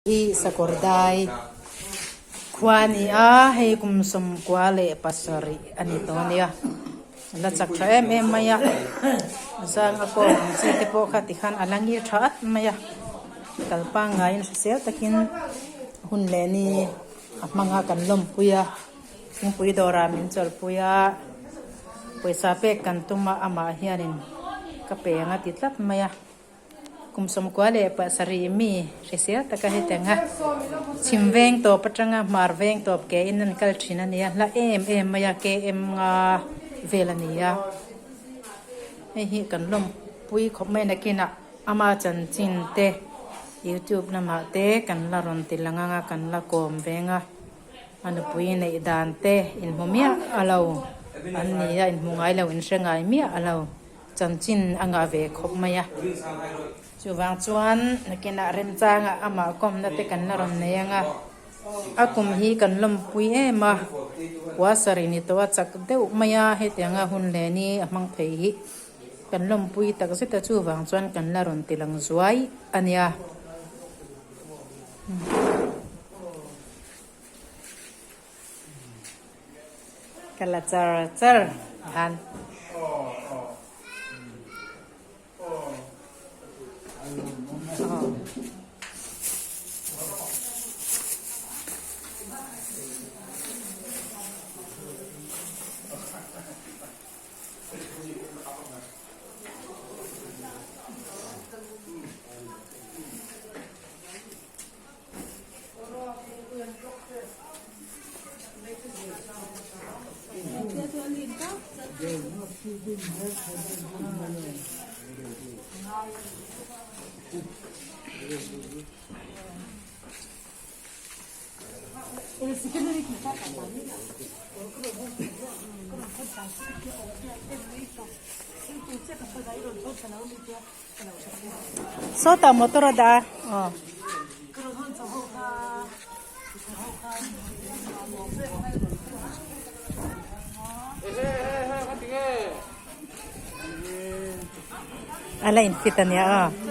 Hi sakawr dai khua a ni a, hei kum 97 a ni tawh a nia, a la chak tha em em mai a, a zang a kawng ang chi te pawh kha tikhan a la ngir tha at mai a, kal pangngaiin hrisel takin hun leh ni a hmang a kan lawmpui a, thingpui dawrah min chawlhpui a, pawisa pek kan tum a amah hianin ka pe ang a ti tlat mai a. Kum 97 mi hrisel taka hetiang a chhim veng tawp atanga hmar veng tawp ke in an kal thin a nia, hla em em mai a KM nga vel a ni a, hei hi kan lawmpui khawp mai nakinah ama chanchin te youtube lamah te kan la rawn ti lang ang a kan la kawm veng a, a nupui neih dan te inhmu miah a lo an ni a inhmu ngai lo inhre ngai miah a lo. Chanchin a ngah ve khawp mai a, chuvang chuan nakinah remchangah amah kawmna te kan la rawn nei ang a, a kum hi kan lawmpui em a, kua sarih ni tawh a chak deuh mai a, hetianga hun leh ni a hmang thei hi kan lawmpui tak zet a, chuvang chuan kan la rawn ti lang zuai a nia. Ka la char char han. Sawtah motor a dah a aw. A la in fit a nia aw.